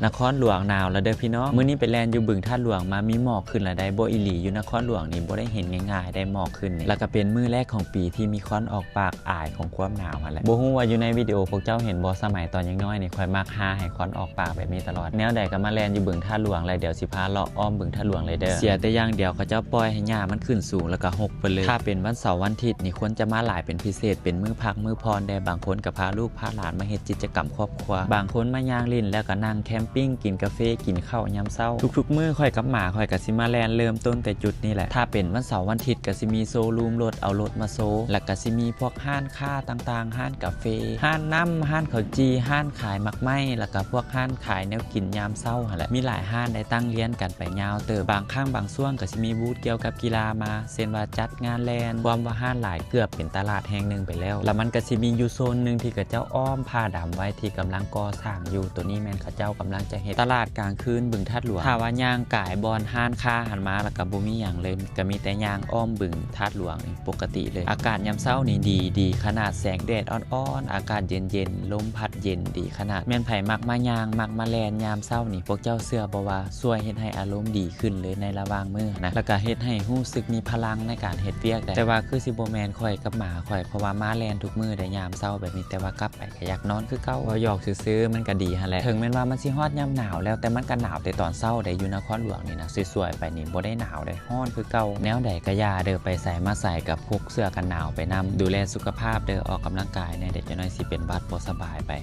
ນະຄອນຫຼວງໜາວແລ້ວເດີພີ່ນ້ອງ. ມື້ນີ້ໄປແລ່ນຢູ່ບຶງທາດຫຼວງມາ ມີໝອກຂຶ້ນແລ້ວໃດ໋. ບໍ່ອີ່ຫຼີ, ຢູ່ນະຄອນຫຼວງນີ້ບໍ່ໄດ້ເຫັນງ່າຍໆໄດ໋ ໝອກຂຶ້ນນີ້. ແລ້ວກໍເປັນມື້ແລກຂອງປີທີ່ມີຄວັນອອກປາກ ອາຍຂອງຄວາມໜາວຫັ້ນແຫຼະ. ບໍ່ຮູ້ວ່າຢູ່ໃນວິດີໂອພວກເຈົ້າເຫັນບໍ່, ສະໄໝຕອນຍັງນ້ອຍນີ້ ຂ້ອຍມັກຫາໃຫ້ຄວັນອອກປາກແບບນີ້ຕະຫຼອດ. ແນວໃດກໍມາແລ່ນຢູ່ບຶງທາດຫຼວງແລ້ວ, ດຽວຊິພາເລາະອ້ອມບຶງທາດຫຼວງເລີຍເດີ. ເສຍແຕ່ຢ່າງດຽວ ເຂົາເຈົ້າປ່ອຍໃຫ້ຫຍ້າມັນຂຶ້ນສູງ ແລ້ວກໍຮົກໄປເລີຍ. ຖ້າເປັນວັນເສົາວັນທິດນີ້ ຄົນຈະມາຫຼາຍເປັນພິເສດ, ເປັນມື້ພັກມື້ຜ່ອນແດ່. ບາງຄົນກໍພາລູກພາຫຼານມາເຮັດກິດຈະກຳຄອບ ຄົວ. ບາງຄົນມາຍ່າງຫຼິ້ນ ແລ້ວກໍນັ່ງແຄມປິງ ກິນກາເຟ ກິນເຂົ້າຍາມເຊົ້າ. ທຸກໆມື້ຂ້ອຍກັບໝາຂ້ອຍກໍຊິມາແລ່ນ ເລີ່ມຕົ້ນແຕ່ຈຸດນີ້ແຫຼະ. ຖ້າເປັນວັນເສົາວັນທິດກໍຊິມີໂຊຣູມລົດ ເອົາລົດມາໂຊ, ແລ້ວກໍຊິມີພວກຮ້ານຄ້າຕ່າງໆ, ຮ້ານກາເຟ, ຮ້ານນ້ຳ, ຮ້ານເຂົ້າຈີ່, ຮ້ານຂາຍໝາກໄມ້, ແລ້ວກໍພວກຮ້ານຂາຍແນວກິນຍາມເຊົ້າຫັ້ນແຫຼະ. ມີຫຼາຍຮ້ານໄດ້ຕັ້ງລຽນກັນໄປຍາວເຕີບ. ບາງຄັ້ງບາງຊ່ວງກໍຊິມີບູດກ່ຽວກັບກິລາມາ, ເຊັ່ນວ່າຈັດງານແລ່ນ, ຄວາມວ່າຮ້ານຫຼາຍ ເກືອບເປັນຕະຫຼາດແຫ່ງໜຶ່ງໄປແລ້ວ. ແລ້ວມັນກໍຊິມີຢູ່ໂຊນໜຶ່ງທີ່ເຂົາເຈົ້າອ້ອມຜາດຳໄວ້ ທີ່ກຳລັງກໍ່ສ້າງຢູ່. ໂຕນີ້ແມ່ນເຂົາເຈົ້າກຳລັງຈະເຮັດຕະຫຼາດກາງຄືນບຶງທາດຫຼວງ. ຖ້າວ່າຍ່າງກາຍບ່ອນຮ້ານຄ້າຫັ້ນມາ ແລ້ວກໍບໍ່ມີຫຍັງເລີຍ, ກໍມີແຕ່ຍ່າງອ້ອມບຶງທາດຫຼວງນີ້ປົກກະຕິເລີຍ. ອາກາດຍາມເຊົ້ານີ້ດີ, ດີຂະໜາດ, ແສງແດດອ່ອນໆ, ອາກາດເຢັນໆ, ລົມພັດເຢັນ, ດີຂະໜາດ. ແມ່ນໃຜມັກມາຍ່າງ, ມັກມາແລ່ນຍາມເຊົ້ານີ້, ພວກເຈົ້າເຊື່ອບໍ່ວ່າ ຊ່ວຍເຮັດໃຫ້ອາລົມດີຂຶ້ນເລີຍໃນລະຫວ່າງມື້ຫັ້ນນະ, ແລ້ວກະເຮັດໃຫ້ຮູ້ສຶກມີພະລັງໃນການເຮັດວຽກໄດ໋. ແຕ່ວ່າຄືຊິບໍ່ແມ່ນຂ້ອຍກັບໝາຂ້ອຍ, ເພາະວ່າມາແລ່ນທຸກມື້ໄດ໋ ຍາມເຊົ້າແບບນີ້, ແຕ່ວ່າກັບໄປກະຢາກນອນຄືເກົ່າ. ເວົ້າຫຍອກຊື່ໆ ມັນກະດີຫັ້ນແຫຼະ. ເຖິງແມ່ນວ່າມັນຊິຮອດຍາມໜາວແລ້ວ, ແຕ່ມັນກະໜາວແຕ່ຕອນເຊົ້າໄດ໋. ຢູ່ນະຄອນຫຼວງນີ້ນະ, ສວຍໆໄປນີ້ບໍ່ໄດ້ໜາວເດ, ຮ້ອນຄືເກົ່າ. ແນວໃດກະຢ່າເດີ, ໄປໃສມາໃສກະພົກເສື້ອກັນໜາວໄປນຳ. ດູແລສຸຂະພາບເດີ, ອອກກຳລັງກາຍແດ່, ດຽວຈັກໜ້ອຍຊິເປັນຫວັດບໍ່ສະບາຍໄປ.